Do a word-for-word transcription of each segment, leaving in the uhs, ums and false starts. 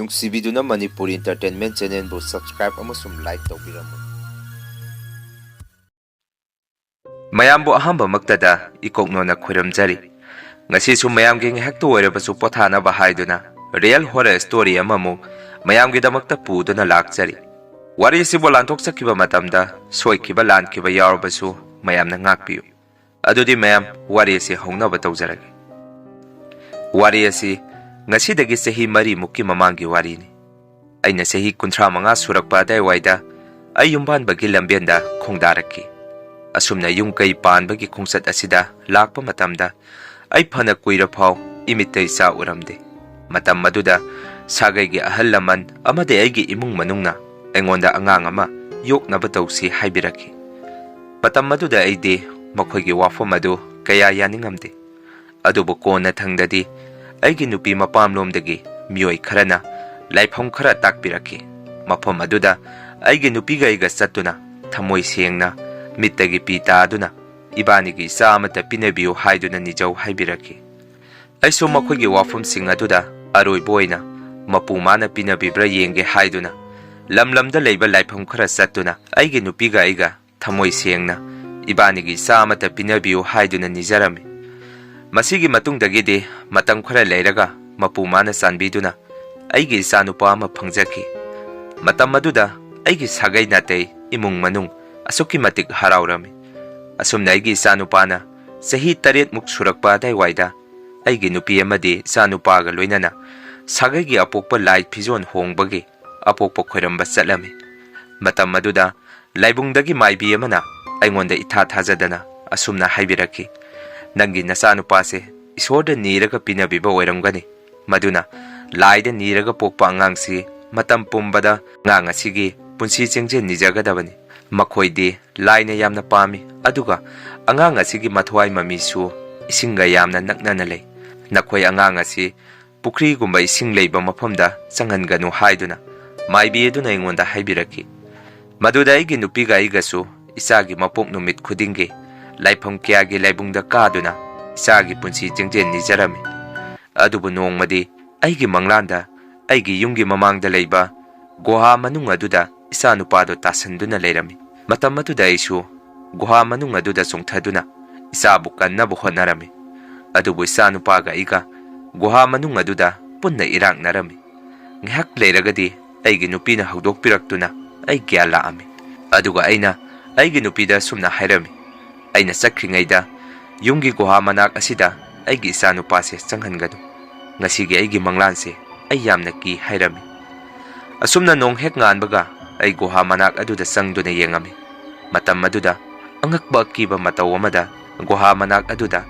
ꯅꯨꯡꯁꯤꯕꯤꯗꯨꯅ Manipur Entertainment Channelꯕꯨ subscribe ꯑꯃꯁꯨꯡ like ꯇꯧꯕꯤꯔꯝꯃꯨ꯫ ꯃꯌꯥꯝꯕꯨ ꯑꯍꯥꯟꯕꯃꯛꯇꯗ ꯏꯀꯣꯛꯅꯣꯅ ꯈꯣꯏꯔꯝꯖꯔꯤ꯫ ꯉꯁꯤꯁꯨ ꯃꯌꯥꯝꯒꯤ ꯉꯥꯏꯍꯥꯛꯇ ꯑꯣꯏꯔꯕꯁꯨ ꯄꯣꯊꯥꯅꯕ ꯍꯥꯏꯗꯨꯅ real horror story ꯑꯃꯃꯨꯛ ꯃꯌꯥꯝꯒꯤꯗꯃꯛꯇ ꯄꯨꯗꯨꯅ ꯂꯥꯛꯆꯔꯤ꯫ ꯋꯥꯔꯤꯁꯤꯕꯨ ꯂꯥꯟꯊꯣꯛꯆꯈꯤꯕ ꯃꯇꯝꯗ ꯁꯣꯏꯈꯤꯕ ꯂꯥꯟꯈꯤꯕ ꯌꯥꯎꯔꯕꯁꯨ ꯃꯌꯥꯝꯅ ꯉꯥꯛꯄꯤꯌꯨ꯫ ꯑꯗꯨꯗꯤ ꯃꯌꯥꯝ, ꯋꯥꯔꯤ ꯑꯁꯤ ꯍꯧꯅꯕ ꯇꯧꯖꯔꯒꯦ꯫ ꯋꯥꯔꯤ ꯑꯁꯤ ꯉꯁꯤꯗꯒꯤ ꯆꯍꯤ ꯃꯔꯤꯃꯨꯛꯀꯤ ꯃꯃꯥꯡꯒꯤ ꯋꯥꯔꯤꯅꯤ꯫ ꯑꯩꯅ ꯆꯍꯤ ꯀꯨꯟꯊ꯭ꯔꯥ ꯃꯉꯥ ꯁꯨꯔꯛꯄ ꯑꯗꯥꯏꯋꯥꯏꯗ ꯑꯩ ꯌꯨꯝꯕꯥꯟꯕꯒꯤ ꯂꯝꯕꯦꯟꯗ ꯈꯣꯡꯗꯥꯔꯛꯈꯤ꯫ ꯑꯁꯨꯝꯅ ꯌꯨꯝ ꯀꯩ ꯄꯥꯟꯕꯒꯤ ꯈꯣꯡꯆꯠ ꯑꯁꯤꯗ ꯂꯥꯛꯄ ꯃꯇꯝꯗ ꯑꯩ ꯐꯅ ꯀꯨꯏꯔ ꯐꯥꯎ ꯏꯃꯤꯠꯇ ꯏꯆꯥ ꯎꯔꯝꯗꯦ꯫ ꯃꯇꯝ ꯑꯗꯨꯗ ꯁꯥꯒꯩꯒꯤ ꯑꯍꯜ ꯂꯃꯟ ꯑꯃꯗꯤ ꯑꯩꯒꯤ ꯏꯃꯨꯡ ꯃꯅꯨꯡꯅ ꯑꯩꯉꯣꯟꯗ ꯑꯉꯥꯡ ꯑꯃ ꯌꯣꯛꯅꯕ ꯇꯧꯁꯤ ꯍꯥꯏꯕꯤꯔꯛꯈꯤ꯫ ꯃꯇꯝ ꯑꯗꯨꯗ ꯑꯩꯗꯤ ꯃꯈꯣꯏꯒꯤ ꯋꯥꯐꯝ ꯑꯗꯨ ꯀꯌꯥ ꯌꯥꯅꯤꯡꯉꯝꯗꯦ꯫ ꯑꯗꯨꯕꯨ ꯀꯣꯟꯅ ꯊꯪꯗꯗꯤ ꯑꯩꯒꯤ ꯅꯨꯄꯤ ꯃꯄꯥꯝꯂꯣꯝꯗꯒꯤ ꯃꯤꯑꯣꯏ ꯈꯔꯅ ꯂꯥꯏꯐꯝ ꯈꯔ ꯇꯥꯛꯄꯤꯔꯛꯈꯤ꯫ ꯃꯐꯝ ꯑꯗꯨꯗ ꯑꯩꯒꯤ ꯅꯨꯄꯤꯒ ꯑꯩꯒ ꯆꯠꯇꯨꯅ ꯊꯃꯣꯏ ꯁꯦꯡꯅ ꯃꯤꯠꯇꯒꯤ ꯄꯤ ꯇꯥꯗꯨꯅ ꯏꯕꯥꯅꯤꯒꯤ ꯏꯆꯥ ꯑꯃꯠꯇ ꯄꯤꯅꯕꯤꯌꯨ ꯍꯥꯏꯗꯨꯅ ꯅꯤꯖꯧ ꯍꯥꯏꯕꯤꯔꯛꯈꯤ꯫ ꯑꯩꯁꯨ ꯃꯈꯣꯏꯒꯤ ꯋꯥꯐꯝꯁꯤꯡ ꯑꯗꯨꯗ ꯑꯔꯣꯏꯕ ꯑꯣꯏꯅ ꯃꯄꯨ ꯃꯥꯅ ꯄꯤꯅꯕꯤꯕ꯭ꯔꯥ ꯌꯦꯡꯒꯦ ꯍꯥꯏꯗꯨꯅ ꯂꯝ ꯂꯝꯗ ꯂꯩꯕ ꯂꯥꯏꯐꯝ ꯈꯔ ꯆꯠꯇꯨꯅ ꯑꯩꯒꯤ ꯅꯨꯄꯤꯒ ꯑꯩꯒ ꯊꯃꯣꯏ ꯁꯦꯡꯅ ꯏꯕꯥꯅꯤꯒꯤ ꯏꯆꯥ ꯑꯃꯠꯇ ꯄꯤꯅꯕꯤꯌꯨ ꯍꯥꯏꯗꯨꯅ ꯅꯤꯖꯔꯝꯃꯤ꯫ ꯃꯁꯤꯒꯤ ꯃꯇꯨꯡꯗꯒꯤꯗꯤ ꯃꯇꯝ ꯈꯔ ꯂꯩꯔꯒ ꯃꯄꯨ ꯃꯥꯅ ꯆꯥꯟꯕꯤꯗꯨꯅ ꯑꯩꯒꯤ ꯏꯆꯥꯅꯨꯄꯥ ꯑꯃ ꯐꯪꯖꯈꯤ꯫ ꯃꯇꯝ ꯑꯗꯨꯗ ꯑꯩꯒꯤ ꯁꯥꯒꯩ ꯅꯥꯇꯩ, ꯏꯃꯨꯡ ꯃꯅꯨꯡ ꯑꯁꯨꯛꯀꯤ ꯃꯇꯤꯛ ꯍꯔꯥꯎꯔꯝꯃꯤ꯫ ꯑꯁꯨꯝꯅ ꯑꯩꯒꯤ ꯏꯆꯥꯅꯨꯄꯥꯅ ꯆꯍꯤ ꯇꯔꯦꯠꯃꯨꯛ ꯁꯨꯔꯛꯄ ꯑꯗꯥꯏꯋꯥꯏꯗ ꯑꯩꯒꯤ ꯅꯨꯄꯤ ꯑꯃꯗꯤ ꯏꯆꯥꯅꯨꯄꯥꯒ ꯂꯣꯏꯅꯅ ꯁꯥꯒꯩꯒꯤ ꯑꯄꯣꯛꯄ ꯂꯥꯏ ꯐꯤꯖꯣꯜ ꯍꯣꯡꯕꯒꯤ ꯑꯄꯣꯛꯄ ꯈꯣꯏꯔꯝꯕ ꯆꯠꯂꯝꯃꯤ꯫ ꯃꯇꯝ ꯑꯗꯨꯗ ꯂꯥꯏꯕꯨꯡꯗꯒꯤ ꯃꯥꯏꯕꯤ ꯑꯃꯅ ꯑꯩꯉꯣꯟꯗ ꯏꯊꯥ ꯊꯥꯖꯗꯅ ꯑꯁꯨꯝꯅ ꯍꯥꯏꯕꯤꯔꯛꯈꯤ, "ꯅꯪꯒꯤ ꯅꯆꯥꯅꯨꯄꯥꯁꯦ ꯏꯁꯣꯔꯗ ꯅꯤꯔꯒ ꯄꯤꯅꯕꯤꯕ ꯑꯣꯏꯔꯝꯒꯅꯤ꯫ ꯃꯗꯨꯅ ꯂꯥꯏꯗ ꯅꯤꯔꯒ ꯄꯣꯛꯄ ꯑꯉꯥꯡꯁꯤ ꯃꯇꯝ ꯄꯨꯝꯕꯗ ꯑꯉꯥꯡ ꯑꯁꯤꯒꯤ ꯄꯨꯟꯁꯤ ꯆꯦꯡꯖꯦꯜ ꯅꯤꯖꯒꯗꯕꯅꯤ꯫ ꯃꯈꯣꯏꯗꯤ ꯂꯥꯏꯅ ꯌꯥꯝꯅ ꯄꯥꯝꯃꯤ, ꯑꯗꯨꯒ ꯑꯉꯥꯡ ꯑꯁꯤꯒꯤ ꯃꯊ꯭ꯋꯥꯏ ꯃꯃꯤꯁꯨ ꯏꯁꯤꯡꯒ ꯌꯥꯝꯅ ꯅꯛꯅꯅ ꯂꯩ꯫ ꯅꯈꯣꯏ ꯑꯉꯥꯡ ꯑꯁꯤ ꯄꯨꯈ꯭ꯔꯤꯒꯨꯝꯕ ꯏꯁꯤꯡ ꯂꯩꯕ ꯃꯐꯝꯗ ꯆꯪꯍꯟꯒꯅꯨ" ꯍꯥꯏꯗꯨꯅ ꯃꯥꯏꯕꯤ ꯑꯗꯨꯅ ꯑꯩꯉꯣꯟꯗ ꯍꯥꯏꯕꯤꯔꯛꯈꯤ꯫ ꯃꯗꯨꯗ ꯑꯩꯒꯤ ꯅꯨꯄꯤꯒ ꯑꯩꯒꯁꯨ ꯏꯆꯥꯒꯤ ꯃꯄꯣꯛ ꯅꯨꯃꯤꯠ ꯈꯨꯗꯤꯡꯒꯤ ꯂꯥꯏꯐꯝ ꯀꯌꯥꯒꯤ ꯂꯥꯏꯕꯨꯡꯗ ꯀꯥꯗꯨꯅ ꯏꯆꯥꯒꯤ ꯄꯨꯟꯁꯤ ꯆꯦꯡꯖꯦꯜ ꯅꯤꯖꯔꯝꯃꯤ꯫ ꯑꯗꯨꯕꯨ ꯅꯣꯡꯃꯗꯤ ꯑꯩꯒꯤ ꯃꯪꯂꯥꯟꯗ ꯑꯩꯒꯤ ꯌꯨꯝꯒꯤ ꯃꯃꯥꯡꯗ ꯂꯩꯕ ꯒꯨꯍꯥ ꯃꯅꯨꯡ ꯑꯗꯨꯗ ꯏꯆꯥꯅꯨꯄꯥꯗꯨ ꯇꯥꯁꯟꯗꯨꯅ ꯂꯩꯔꯝꯃꯤ꯫ ꯃꯇꯝ ꯑꯗꯨꯗ ꯑꯩꯁꯨ ꯒꯨꯍꯥ ꯃꯅꯨꯡ ꯑꯗꯨꯗ ꯆꯣꯡꯊꯗꯨꯅ ꯏꯆꯥꯕꯨ ꯀꯟꯅꯕ ꯍꯣꯠꯅꯔꯝꯃꯤ꯫ ꯑꯗꯨꯕꯨ ꯏꯆꯥꯅꯨꯄꯥꯒ ꯑꯩꯒ ꯒꯨꯍꯥ ꯃꯅꯨꯡ ꯑꯗꯨꯗ ꯄꯨꯟꯅ ꯏꯔꯥꯛꯅꯔꯝꯃꯤ꯫ ꯉꯥꯏꯍꯥꯛ ꯂꯩꯔꯒꯗꯤ ꯑꯩꯒꯤ ꯅꯨꯄꯤꯅ ꯍꯧꯗꯣꯛꯄꯤꯔꯛꯇꯨꯅ ꯑꯩ ꯒ꯭ꯌꯥꯟ ꯂꯥꯛꯑꯝꯃꯤ꯫ ꯑꯗꯨꯒ ꯑꯩꯅ ꯑꯩꯒꯤ ꯅꯨꯄꯤꯗ ꯑꯁꯨꯝꯅ ꯍꯥꯏꯔꯝꯃꯤ, "ꯑꯩꯅ ꯆꯠꯈ꯭ꯔꯤꯉꯩꯗ ꯌꯨꯝꯒꯤ ꯒꯨꯍꯥ ꯃꯅꯥꯛ ꯑꯁꯤꯗ ꯑꯩꯒꯤ ꯏꯆꯥꯅꯨꯄꯥꯁꯦ ꯆꯪꯍꯟꯒꯅꯨ꯫ ꯉꯁꯤꯒꯤ ꯑꯩꯒꯤ ꯃꯪꯂꯥꯟꯁꯦ ꯑꯩ ꯌꯥꯝꯅ ꯀꯤ" ꯍꯥꯏꯔꯝꯃꯤ꯫ ꯑꯁꯨꯝꯅ ꯅꯣꯡ ꯍꯦꯛ ꯉꯥꯟꯕꯒ ꯑꯩ ꯒꯨꯍꯥ ꯃꯅꯥꯛ ꯑꯗꯨꯗ ꯆꯪꯗꯨꯅ ꯌꯦꯡꯉꯝꯃꯤ꯫ ꯃꯇꯝ ꯑꯗꯨꯗ ꯑꯉꯛꯄ ꯑꯀꯤꯕ ꯃꯇꯧ ꯑꯃꯗ ꯒꯨꯍꯥ ꯃꯅꯥꯛ ꯑꯗꯨꯗ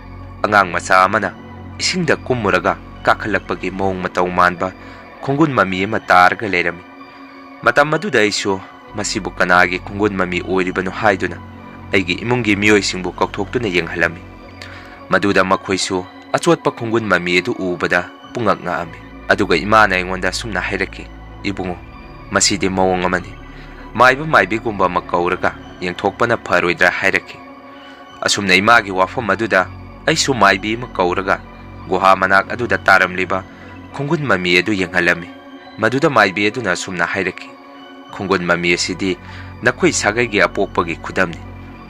ꯑꯉꯥꯡ ꯃꯆꯥ ꯑꯃꯅ ꯏꯁꯤꯡꯗ ꯀꯨꯝꯃꯨꯔꯒ ꯀꯥꯈꯠꯂꯛꯄꯒꯤ ꯃꯑꯣꯡ ꯃꯇꯧ ꯃꯥꯟꯕ ꯈꯣꯡꯒꯨꯟ ꯃꯃꯤ ꯑꯃ ꯇꯥꯔꯒ ꯂꯩꯔꯝꯃꯤ꯫ ꯃꯇꯝ ꯑꯗꯨꯗ ꯑꯩꯁꯨ ꯃꯁꯤꯕꯨ ꯀꯅꯥꯒꯤ ꯈꯣꯡꯒꯨꯟ ꯃꯃꯤ ꯑꯣꯏꯔꯤꯕꯅꯣ ꯍꯥꯏꯗꯨꯅ ꯑꯩꯒꯤ ꯏꯃꯨꯡꯒꯤ ꯃꯤꯑꯣꯏꯁꯤꯡꯕꯨ ꯀꯧꯊꯣꯛꯇꯨꯅ ꯌꯦꯡꯍꯜꯂꯝꯃꯤ꯫ ꯃꯗꯨꯗ ꯃꯈꯣꯏꯁꯨ ꯑꯆꯣꯠꯄ ꯈꯣꯡꯒꯨꯟ ꯃꯃꯤ ꯑꯗꯨ ꯎꯕꯗ ꯄꯨꯡꯉꯛ ꯉꯛꯑꯝꯃꯤ꯫ ꯑꯗꯨꯒ ꯏꯃꯥꯅ ꯑꯩꯉꯣꯟꯗ ꯑꯁꯨꯝꯅ ꯍꯥꯏꯔꯛꯈꯤ, "ꯏꯕꯨꯡꯉꯣ, ꯃꯁꯤꯗꯤ ꯃꯑꯣꯡ ꯑꯃꯅꯤ꯫ ꯃꯥꯏꯕ ꯃꯥꯏꯕꯤꯒꯨꯝꯕ ꯑꯃ ꯀꯧꯔꯒ ꯌꯦꯡꯊꯣꯛꯄꯅ ꯐꯔꯣꯏꯗ꯭ꯔꯥ?" ꯍꯥꯏꯔꯛꯈꯤ꯫ ꯑꯁꯨꯝꯅ ꯏꯃꯥꯒꯤ ꯋꯥꯐꯝ ꯑꯗꯨꯗ ꯑꯩꯁꯨ ꯃꯥꯏꯕꯤ ꯑꯃ ꯀꯧꯔꯒ ꯒꯨꯍꯥ ꯃꯅꯥꯛ ꯑꯗꯨꯗ ꯇꯥꯔꯝꯂꯤꯕ ꯈꯣꯡꯒꯨꯟ ꯃꯃꯤ ꯑꯗꯨ ꯌꯦꯡꯍꯜꯂꯝꯃꯤ꯫ ꯃꯗꯨꯗ ꯃꯥꯏꯕꯤ ꯑꯗꯨꯅ ꯑꯁꯨꯝꯅ ꯍꯥꯏꯔꯛꯈꯤ, "ꯈꯣꯡꯒꯨꯟ ꯃꯃꯤ ꯑꯁꯤꯗꯤ ꯅꯈꯣꯏ ꯁꯥꯒꯩꯒꯤ ꯑꯄꯣꯛꯄꯒꯤ ꯈꯨꯗꯝꯅꯤ꯫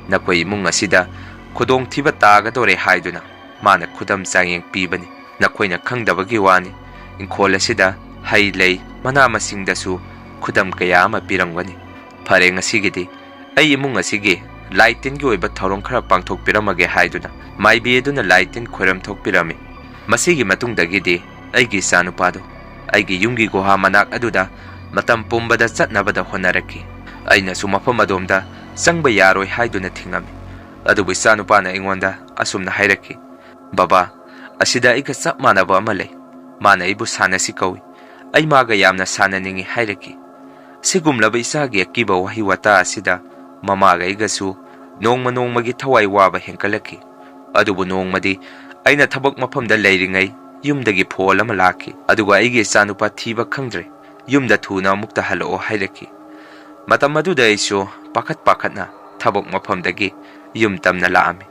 ꯅꯈꯣꯏ ꯏꯃꯨꯡ ꯑꯁꯤꯗ ꯈꯨꯗꯣꯡꯊꯤꯕ ꯇꯥꯒꯗꯧꯔꯦ ꯍꯥꯏꯗꯨꯅ ꯃꯥꯅ ꯈꯨꯗꯝ ꯆꯥꯡꯌꯦꯡ ꯄꯤꯕꯅꯤ꯫ ꯅꯈꯣꯏꯅ ꯈꯪꯗꯕꯒꯤ ꯋꯥꯅꯤ, ꯏꯪꯈꯣꯜ ꯑꯁꯤꯗ ꯍꯩ ꯂꯩ, ꯃꯅꯥ ꯃꯁꯤꯡꯗꯁꯨ ꯈꯨꯗꯝ ꯀꯌꯥ ꯑꯃ ꯄꯤꯔꯝꯒꯅꯤ꯫ ꯐꯔꯦ, ꯉꯁꯤꯒꯤꯗꯤ ꯑꯩ ꯏꯃꯨꯡ ꯑꯁꯤꯒꯤ ꯂꯥꯏ ꯇꯤꯟꯒꯤ ꯑꯣꯏꯕ ꯊꯧꯔꯝ ꯈꯔ ꯄꯥꯡꯊꯣꯛꯄꯤꯔꯝꯃꯒꯦ" ꯍꯥꯏꯗꯨꯅ ꯃꯥꯏꯕꯤ ꯑꯗꯨꯅ ꯂꯥꯏ ꯇꯤꯟ ꯈꯣꯏꯔꯝ ꯊꯣꯛꯄꯤꯔꯝꯃꯤ꯫ ꯃꯁꯤꯒꯤ ꯃꯇꯨꯡꯗꯒꯤꯗꯤ ꯑꯩꯒꯤ ꯏꯆꯥꯅꯨꯄꯥꯗꯨ ꯑꯩꯒꯤ ꯌꯨꯝꯒꯤ ꯒꯨꯍꯥ ꯃꯅꯥꯛ ꯑꯗꯨꯗ ꯃꯇꯝ ꯄꯨꯝꯕꯗ ꯆꯠꯅꯕꯗ ꯍꯣꯠꯅꯔꯛꯈꯤ꯫ ꯑꯩꯅꯁꯨ ꯃꯐꯝ ꯑꯗꯣꯝꯗ ꯆꯪꯕ ꯌꯥꯔꯣꯏ ꯍꯥꯏꯗꯨꯅ ꯊꯤꯡꯉꯝꯃꯤ꯫ ꯑꯗꯨꯕꯨ ꯏꯆꯥꯅꯨꯄꯥꯅ ꯑꯩꯉꯣꯟꯗ ꯑꯁꯨꯝꯅ ꯍꯥꯏꯔꯛꯈꯤ, "ꯕꯕꯥ, ꯑꯁꯤꯗ ꯑꯩꯒ ꯆꯞ ꯃꯥꯟꯅꯕ ꯑꯃ ꯂꯩ꯫ ꯃꯥꯅ ꯑꯩꯕꯨ ꯁꯥꯟꯅꯁꯤ ꯀꯧꯏ꯫ ꯑꯩ ꯃꯥꯒ ꯌꯥꯝꯅ ꯁꯥꯟꯅꯅꯤꯡꯏ" ꯍꯥꯏꯔꯛꯈꯤ꯫ ꯁꯤꯒꯨꯝꯂꯕ ꯏꯆꯥꯒꯤ ꯑꯀꯤꯕ ꯋꯥꯍꯩ ꯋꯥꯇꯥ ꯑꯁꯤꯗ ꯃꯃꯥꯒ ꯑꯩꯒꯁꯨ ꯅꯣꯡꯃ ꯅꯣꯡꯃꯒꯤ ꯊꯋꯥꯏ ꯋꯥꯕ ꯍꯦꯟꯒꯠꯂꯛꯈꯤ꯫ ꯑꯗꯨꯕꯨ ꯅꯣꯡꯃꯗꯤ ꯑꯩꯅ ꯊꯕꯛ ꯃꯐꯝꯗ ꯂꯩꯔꯤꯉꯩ ꯌꯨꯝꯗꯒꯤ ꯐꯣꯟ ꯑꯃ ꯂꯥꯛꯈꯤ꯫ ꯑꯗꯨꯒ "ꯑꯩꯒꯤ ꯏꯆꯥꯅꯨꯄꯥ ꯊꯤꯕ ꯈꯪꯗ꯭ꯔꯦ, ꯌꯨꯝꯗ ꯊꯨꯅ ꯑꯃꯨꯛꯇ ꯍꯜꯂꯛꯑꯣ" ꯍꯥꯏꯔꯛꯈꯤ꯫ ꯃꯇꯝ ꯑꯗꯨꯗ ꯑꯩꯁꯨ ꯄꯥꯈꯠ ꯄꯥꯈꯠꯅ ꯊꯕꯛ ꯃꯐꯝꯗꯒꯤ ꯌꯨꯝ ꯇꯝꯅ ꯂꯥꯛꯑꯝꯃꯤ꯫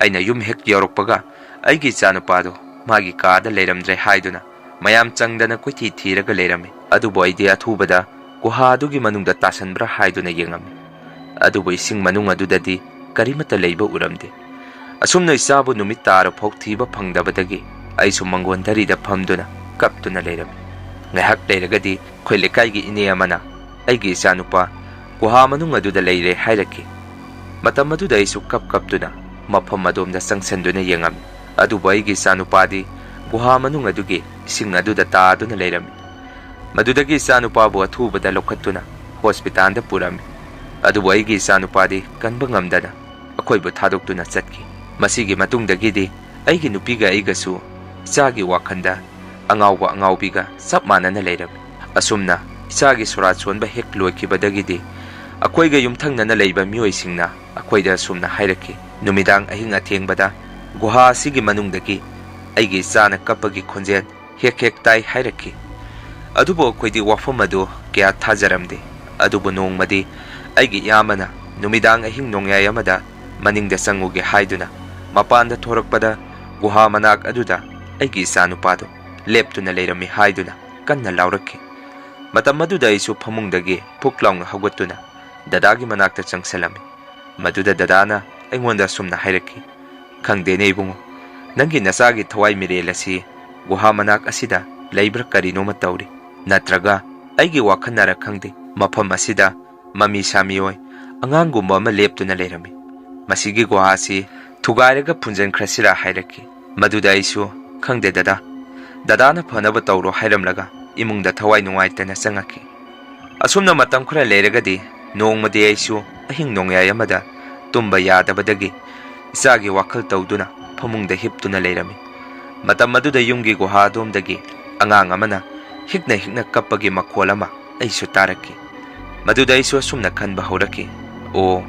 ꯑꯩꯅ ꯌꯨꯝ ꯍꯦꯛ ꯌꯧꯔꯛꯄꯒ ꯑꯩꯒꯤ ꯏꯆꯥꯅꯨꯄꯥꯗꯨ ꯃꯥꯒꯤ ꯀꯥꯗ ꯂꯩꯔꯝꯗ꯭ꯔꯦ ꯍꯥꯏꯗꯨꯅ ꯃꯌꯥꯝ ꯆꯪꯗꯅ ꯀꯣꯏꯊꯤ ꯊꯤꯔꯒ ꯂꯩꯔꯝꯃꯤ꯫ ꯑꯗꯨꯕꯨ ꯑꯩꯗꯤ ꯑꯊꯨꯕꯗ ꯒꯨꯍꯥ ꯑꯗꯨꯒꯤ ꯃꯅꯨꯡꯗ ꯇꯥꯁꯟꯕ꯭ꯔꯥ ꯍꯥꯏꯗꯨꯅ ꯌꯦꯡꯉꯝꯃꯤ꯫ ꯑꯗꯨꯕꯨ ꯏꯁꯤꯡ ꯃꯅꯨꯡ ꯑꯗꯨꯗꯗꯤ ꯀꯔꯤꯃꯠꯇ ꯂꯩꯕ ꯎꯔꯝꯗꯦ꯫ ꯑꯁꯨꯝꯅ ꯏꯆꯥꯕꯨ ꯅꯨꯃꯤꯠ ꯇꯥꯔ ꯐꯥꯎ ꯊꯤꯕ ꯐꯪꯗꯕꯗꯒꯤ ꯑꯩꯁꯨ ꯃꯪꯒꯣꯟ ꯙꯔꯤꯗ ꯐꯝꯗꯨꯅ ꯀꯞꯇꯨꯅ ꯂꯩꯔꯝꯃꯤ꯫ ꯉꯥꯏꯍꯥꯛ ꯂꯩꯔꯒꯗꯤ ꯑꯩꯈꯣꯏ ꯂꯩꯀꯥꯏꯒꯤ ꯏꯅꯦ ꯑꯃꯅ ꯑꯩꯒꯤ ꯏꯆꯥꯅꯨꯄꯥ ꯒꯨꯍꯥ ꯃꯅꯨꯡ ꯑꯗꯨꯗ ꯂꯩꯔꯦ ꯍꯥꯏꯔꯛꯈꯤ꯫ ꯃꯇꯝ ꯑꯗꯨꯗ ꯑꯩꯁꯨ ꯀꯞ ꯀꯞꯇꯨꯅ ꯃꯐꯝ ꯑꯗꯣꯝꯗ ꯆꯪꯁꯤꯟꯗꯨꯅ ꯌꯦꯡꯉꯝꯃꯤ꯫ ꯑꯗꯨꯕꯨ ꯑꯩꯒꯤ ꯏꯆꯥꯅꯨꯄꯥꯗꯤ ꯒꯨꯍꯥ ꯃꯅꯨꯡ ꯑꯗꯨꯒꯤ ꯏꯁꯤꯡ ꯑꯗꯨꯗ ꯇꯥꯗꯨꯅ ꯂꯩꯔꯝꯃꯤ꯫ ꯃꯗꯨꯗꯒꯤ ꯏꯆꯥꯅꯨꯄꯥꯕꯨ ꯑꯊꯨꯕꯗ ꯂꯧꯈꯠꯇꯨꯅ ꯍꯣꯁꯄꯤꯇꯥꯜꯗ ꯄꯨꯔꯝꯃꯤ꯫ ꯑꯗꯨꯕꯨ ꯑꯩꯒꯤ ꯏꯆꯥꯅꯨꯄꯥꯗꯤ ꯀꯟꯕ ꯉꯝꯗꯅ ꯑꯩꯈꯣꯏꯕꯨ ꯊꯥꯗꯣꯛꯇꯨꯅ ꯆꯠꯈꯤ꯫ ꯃꯁꯤꯒꯤ ꯃꯇꯨꯡꯗꯒꯤꯗꯤ ꯑꯩꯒꯤ ꯅꯨꯄꯤꯒ ꯑꯩꯒꯁꯨ ꯏꯆꯥꯒꯤ ꯋꯥꯈꯜꯗ ꯑꯉꯥꯎꯕ ꯑꯉꯥꯎꯕꯤꯒ ꯆꯞ ꯃꯥꯟꯅꯅ ꯂꯩꯔꯝꯃꯤ꯫ ꯑꯁꯨꯝꯅ ꯏꯆꯥꯒꯤ ꯁꯣꯔꯥꯠ ꯁꯣꯟꯕ ꯍꯦꯛ ꯂꯣꯏꯈꯤꯕꯗꯒꯤꯗꯤ ꯑꯩꯈꯣꯏꯒ ꯌꯨꯝꯊꯪꯅꯅ ꯂꯩꯕ ꯃꯤꯑꯣꯏꯁꯤꯡꯅ ꯑꯩꯈꯣꯏꯗ ꯑꯁꯨꯝꯅ ꯍꯥꯏꯔꯛꯈꯤ, "ꯅꯨꯃꯤꯗꯥꯡ ꯑꯍꯤꯡ ꯑꯊꯦꯡꯕꯗ ꯒꯨꯍꯥ ꯑꯁꯤꯒꯤ ꯃꯅꯨꯡꯗꯒꯤ ꯑꯩꯒꯤ ꯏꯆꯥꯅ ꯀꯞꯄꯒꯤ ꯈꯣꯟꯖꯦꯜ ꯍꯦꯛ ꯍꯦꯛ ꯇꯥꯏ" ꯍꯥꯏꯔꯛꯈꯤ꯫ ꯑꯗꯨꯕꯨ ꯑꯩꯈꯣꯏꯗꯤ ꯋꯥꯐꯝ ꯑꯗꯨ ꯀꯌꯥ ꯊꯥꯖꯔꯝꯗꯦ꯫ ꯑꯗꯨꯕꯨ ꯅꯣꯡꯃꯗꯤ ꯑꯩꯒꯤ ꯏꯌꯥꯝꯕꯅ ꯅꯨꯃꯤꯗꯥꯡ ꯑꯍꯤꯡ ꯅꯣꯡꯌꯥꯏ ꯑꯃꯗ ꯃꯅꯤꯡꯗ ꯆꯪꯉꯨꯒꯦ ꯍꯥꯏꯗꯨꯅ ꯃꯄꯥꯟꯗ ꯊꯣꯔꯛꯄꯗ ꯒꯨꯍꯥ ꯃꯅꯥꯛ ꯑꯗꯨꯗ ꯑꯩꯒꯤ ꯏꯆꯥꯅꯨꯄꯥꯗꯨ ꯂꯦꯞꯇꯨꯅ ꯂꯩꯔꯝꯃꯤ ꯍꯥꯏꯗꯨꯅ ꯀꯟꯅ ꯂꯥꯎꯔꯛꯈꯤ꯫ ꯃꯇꯝ ꯑꯗꯨꯗ ꯑꯩꯁꯨ ꯐꯃꯨꯡꯗꯒꯤ ꯐꯨꯛ ꯂꯥꯎꯅ ꯍꯧꯒꯠꯇꯨꯅ ꯗꯗꯥꯒꯤ ꯃꯅꯥꯛꯇ ꯆꯪꯁꯤꯜꯂꯝꯃꯤ꯫ ꯃꯗꯨꯗ ꯗꯗꯥꯅ ꯑꯩꯉꯣꯟꯗ ꯑꯁꯨꯝꯅ ꯍꯥꯏꯔꯛꯈꯤ, "ꯈꯪꯗꯦꯅꯦ ꯏꯕꯨꯡꯉꯣ, ꯅꯪꯒꯤ ꯅꯆꯥꯒꯤ ꯊꯋꯥꯏ ꯃꯤꯔꯦꯜ ꯑꯁꯤ ꯒꯨꯍꯥ ꯃꯅꯥꯛ ꯑꯁꯤꯗ ꯂꯩꯕ꯭ꯔꯥ ꯀꯔꯤꯅꯣꯃ ꯇꯧꯔꯤ꯫ ꯅꯠꯇ꯭ꯔꯒ ꯑꯩꯒꯤ ꯋꯥꯈꯜꯅꯔ ꯈꯪꯗꯦ, ꯃꯐꯝ ꯑꯁꯤꯗ ꯃꯃꯤ ꯁꯥꯃꯤ ꯑꯣꯏ ꯑꯉꯥꯡꯒꯨꯝꯕ ꯑꯃ ꯂꯦꯞꯇꯨꯅ ꯂꯩꯔꯝꯃꯤ꯫ ꯃꯁꯤꯒꯤ ꯒꯨꯍꯥ ꯑꯁꯤ ꯊꯨꯒꯥꯏꯔꯒ ꯐꯨꯟꯖꯟꯈ꯭ꯔꯁꯤꯔꯥ?" ꯍꯥꯏꯔꯛꯈꯤ꯫ ꯃꯗꯨꯗ ꯑꯩꯁꯨ, "ꯈꯪꯗꯦ ꯗꯗꯥ, ꯗꯗꯥꯅ ꯐꯅꯕ ꯇꯧꯔꯣ" ꯍꯥꯏꯔꯝꯂꯒ ꯏꯃꯨꯡꯗ ꯊꯋꯥꯏ ꯅꯨꯡꯉꯥꯏꯇꯅ ꯆꯪꯉꯛꯈꯤ꯫ ꯑꯁꯨꯝꯅ ꯃꯇꯝ ꯈꯔ ꯂꯩꯔꯒꯗꯤ ꯅꯣꯡꯃꯗꯤ ꯑꯩꯁꯨ ꯑꯍꯤꯡ ꯅꯣꯡꯌꯥꯏ ꯑꯃꯗ ꯇꯨꯝꯕ ꯌꯥꯗꯕꯗꯒꯤ ꯏꯆꯥꯒꯤ ꯋꯥꯈꯜ ꯇꯧꯗꯨꯅ ꯐꯃꯨꯡꯗ ꯍꯤꯞꯇꯨꯅ ꯂꯩꯔꯝꯃꯤ꯫ ꯃꯇꯝ ꯑꯗꯨꯗ ꯌꯨꯝꯒꯤ ꯒꯨꯍꯥ ꯑꯗꯣꯝꯗꯒꯤ ꯑꯉꯥꯡ ꯑꯃꯅ ꯍꯤꯛꯅ ꯍꯤꯛꯅ ꯀꯞꯄꯒꯤ ꯃꯈꯣꯜ ꯑꯃ ꯑꯩꯁꯨ ꯇꯥꯔꯛꯈꯤ꯫ ꯃꯗꯨꯗ ꯑꯩꯁꯨ ꯑꯁꯨꯝꯅ ꯈꯟꯕ ꯍꯧꯔꯛꯈꯤ, "ꯑꯣ,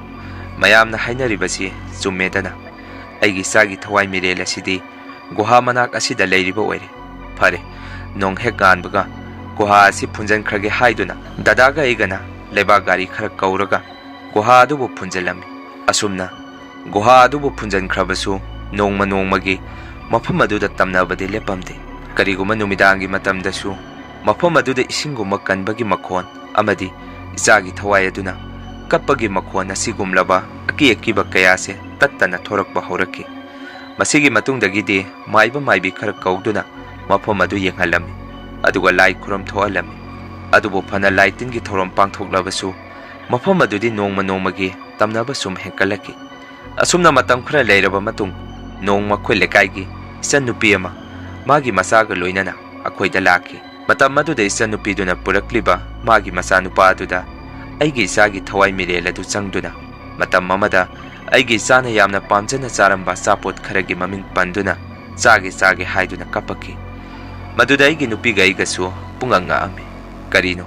ꯃꯌꯥꯝꯅ ꯍꯥꯏꯅꯔꯤꯕꯁꯤ ꯆꯨꯝꯃꯦꯗꯅ꯫ ꯑꯩꯒꯤ ꯏꯆꯥꯒꯤ ꯊꯋꯥꯏ ꯃꯤꯔꯦꯜ ꯑꯁꯤꯗꯤ ꯒꯨꯍꯥ ꯃꯅꯥꯛ ꯑꯁꯤꯗ ꯂꯩꯔꯤꯕ ꯑꯣꯏꯔꯦ꯫ ꯐꯔꯦ, ꯅꯣꯡ ꯍꯦꯛ ꯉꯥꯟꯕꯒ ꯒꯨꯍꯥ ꯑꯁꯤ ꯐꯨꯟꯖꯟꯈ꯭ꯔꯒꯦ" ꯍꯥꯏꯗꯨꯅ ꯗꯗꯥꯒ ꯑꯩꯒꯅ ꯂꯩꯕꯥꯛ ꯒꯥꯔꯤ ꯈꯔ ꯀꯧꯔꯒ ꯒꯨꯍꯥ ꯑꯗꯨꯕꯨ ꯐꯨꯟꯖꯜꯂꯝꯃꯤ꯫ ꯑꯁꯨꯝꯅ ꯒꯨꯍꯥ ꯑꯗꯨꯕꯨ ꯐꯨꯟꯖꯟꯈ꯭ꯔꯕꯁꯨ ꯅꯣꯡꯃ ꯅꯣꯡꯃꯒꯤ ꯃꯐꯝ ꯑꯗꯨꯗ ꯇꯝꯅꯕꯗꯤ ꯂꯦꯞꯄꯝꯗꯦ꯫ ꯀꯔꯤꯒꯨꯝꯕ ꯅꯨꯃꯤꯗꯥꯡꯒꯤ ꯃꯇꯝꯗꯁꯨ ꯃꯐꯝ ꯑꯗꯨꯗ ꯏꯁꯤꯡꯒꯨꯝꯕ ꯀꯟꯕꯒꯤ ꯃꯈꯣꯟ ꯑꯃꯗꯤ ꯏꯆꯥꯒꯤ ꯊꯋꯥꯏ ꯑꯗꯨꯅ ꯀꯞꯄꯒꯤ ꯃꯈꯣꯟ ꯑꯁꯤꯒꯨꯝꯂꯕ ꯑꯀꯤ ꯑꯀꯤꯕ ꯀꯌꯥꯁꯦ ꯇꯠꯇꯅ ꯊꯣꯔꯛꯄ ꯍꯧꯔꯛꯈꯤ꯫ ꯃꯁꯤꯒꯤ ꯃꯇꯨꯡꯗꯒꯤꯗꯤ ꯃꯥꯏꯕ ꯃꯥꯏꯕꯤ ꯈꯔ ꯀꯧꯗꯨꯅ ꯃꯐꯝ ꯑꯗꯨ ꯌꯦꯡꯍꯜꯂꯝꯃꯤ, ꯑꯗꯨꯒ ꯂꯥꯏ ꯈꯨꯔꯨꯝ ꯊꯣꯛꯍꯜꯂꯝꯃꯤ꯫ ꯑꯗꯨꯕꯨ ꯐꯅ ꯂꯥꯏ ꯇꯤꯟꯒꯤ ꯊꯧꯔꯝ ꯄꯥꯡꯊꯣꯛꯂꯕꯁꯨ, ꯃꯐꯝ ꯑꯗꯨꯗꯤ ꯅꯣꯡꯃ ꯅꯣꯡꯃꯒꯤ ꯇꯝꯅꯕ ꯁꯨꯝ ꯍꯦꯟꯒꯠꯂꯛꯈꯤ꯫ ꯑꯁꯨꯝꯅ ꯃꯇꯝ ꯈꯔ ꯂꯩꯔꯕ ꯃꯇꯨꯡ, ꯅꯣꯡꯃ ꯑꯩꯈꯣꯏ ꯂꯩꯀꯥꯏꯒꯤ ꯏꯆꯟ ꯅꯨꯄꯤ ꯑꯃ ꯃꯥꯒꯤ ꯃꯆꯥꯒ ꯂꯣꯏꯅꯅ ꯑꯩꯈꯣꯏꯗ ꯂꯥꯛꯈꯤ꯫ ꯃꯇꯝ ꯑꯗꯨꯗ ꯏꯆꯟ ꯅꯨꯄꯤꯗꯨꯅ ꯄꯨꯔꯛꯂꯤꯕ ꯃꯥꯒꯤ ꯃꯆꯥꯅꯨꯄꯥ ꯑꯗꯨꯗ ꯑꯩꯒꯤ ꯏꯆꯥꯒꯤ ꯊꯋꯥꯏ ꯃꯤꯔꯦꯜ ꯑꯗꯨ ꯆꯪꯗꯨꯅ, ꯃꯇꯝ ꯑꯃꯗ ꯑꯩꯒꯤ ꯏꯆꯥꯅ ꯌꯥꯝꯅ ꯄꯥꯝꯖꯅ ꯆꯥꯔꯝꯕ ꯑꯆꯥꯄꯣꯠ ꯈꯔꯒꯤ ꯃꯃꯤꯡ ꯄꯟꯗꯨꯅ, "ꯆꯥꯒꯦ, ꯆꯥꯒꯦ" ꯍꯥꯏꯗꯨꯅ ꯀꯞꯄꯛꯈꯤ꯫ ꯃꯗꯨꯗ ꯑꯩꯒꯤ ꯅꯨꯄꯤꯒ ꯑꯩꯒꯁꯨ ꯄꯨꯡꯉꯛ ꯉꯛꯑꯝꯃꯤ꯫ "ꯀꯔꯤꯅꯣ?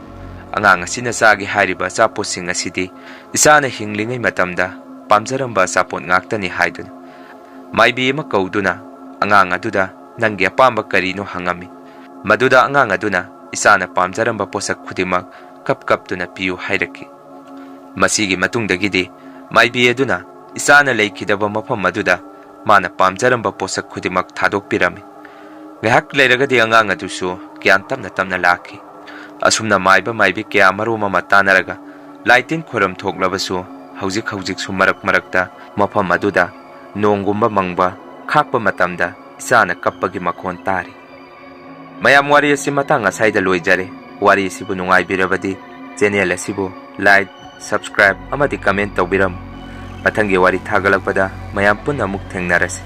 ꯑꯉꯥꯡ ꯑꯁꯤꯅ ꯆꯥꯒꯦ ꯍꯥꯏꯔꯤꯕ ꯑꯆꯥꯄꯣꯠꯁꯤꯡ ꯑꯁꯤꯗꯤ ꯏꯆꯥꯅ ꯍꯤꯡꯂꯤꯉꯩ ꯃꯇꯝꯗ ꯄꯥꯝꯖꯔꯝꯕ ꯑꯆꯥꯄꯣꯠ ꯉꯥꯛꯇꯅꯤ" ꯍꯥꯏꯗꯨꯅ, ꯃꯥꯏꯕꯤ ꯑꯃ ꯀꯧꯗꯨꯅ ꯑꯉꯥꯡ ꯑꯗꯨꯗ "ꯅꯪꯒꯤ ꯑꯄꯥꯝꯕ ꯀꯔꯤꯅꯣ?" ꯍꯪꯉꯝꯃꯤ꯫ ꯃꯗꯨꯗ ꯑꯉꯥꯡ ꯑꯗꯨꯅ ꯏꯆꯥꯅ ꯄꯥꯝꯖꯔꯝꯕ ꯄꯣꯠꯁꯛ ꯈꯨꯗꯤꯡꯃꯛ ꯀꯞ ꯀꯞꯇꯨꯅ ꯄꯤꯌꯨ ꯍꯥꯏꯔꯛꯈꯤ꯫ ꯃꯁꯤꯒꯤ ꯃꯇꯨꯡꯗꯒꯤꯗꯤ ꯃꯥꯏꯕꯤ ꯑꯗꯨꯅ ꯏꯆꯥꯅ ꯂꯩꯈꯤꯗꯕ ꯃꯐꯝ ꯑꯗꯨꯗ ꯃꯥꯅ ꯄꯥꯝꯖꯔꯝꯕ ꯄꯣꯠꯁꯛ ꯈꯨꯗꯤꯡꯃꯛ ꯊꯥꯗꯣꯛꯄꯤꯔꯝꯃꯤ꯫ ꯉꯥꯏꯍꯥꯛ ꯂꯩꯔꯒꯗꯤ ꯑꯉꯥꯡ ꯑꯗꯨꯁꯨ ꯒ꯭ꯌꯥꯟ ꯇꯞꯅ ꯇꯞꯅ ꯂꯥꯛꯈꯤ꯫ ꯑꯁꯨꯝꯅ ꯃꯥꯏꯕ ꯃꯥꯏꯕꯤ ꯀꯌꯥ ꯃꯔꯨꯝ ꯑꯃ ꯇꯥꯟꯅꯔꯒ ꯂꯥꯏ ꯇꯤꯟ ꯈꯣꯏꯔꯝ ꯊꯣꯛꯂꯕꯁꯨ, ꯍꯧꯖꯤꯛ ꯍꯧꯖꯤꯛꯁꯨ ꯃꯔꯛ ꯃꯔꯛꯇ ꯃꯐꯝ ꯑꯗꯨꯗ ꯅꯣꯡꯒꯨꯝꯕ ꯃꯪꯕ, ꯈꯥꯛꯄ ꯃꯇꯝꯗ ꯏꯆꯥꯅ ꯀꯞꯄꯒꯤ ꯃꯈꯣꯟ ꯇꯥꯔꯤ꯫ ꯃꯌꯥꯝ, ꯋꯥꯔꯤ ꯑꯁꯤ ꯃꯇꯥꯡ ꯑꯁꯥꯏꯗ ꯂꯣꯏꯖꯔꯦ꯫ ꯋꯥꯔꯤ ꯑꯁꯤꯕꯨ ꯅꯨꯡꯉꯥꯏꯕꯤꯔꯕꯗꯤ channel ꯑꯁꯤꯕꯨ like, subscribe ꯑꯃꯗꯤ comment ꯇꯧꯕꯤꯔꯝꯃꯨ꯫ ꯃꯊꯪꯒꯤ ꯋꯥꯔꯤ ꯊꯥꯒꯠꯂꯛꯄꯗ ꯃꯌꯥꯝ ꯄꯨꯟꯅ ꯑꯃꯨꯛ ꯊꯦꯡꯅꯔꯁꯤ꯫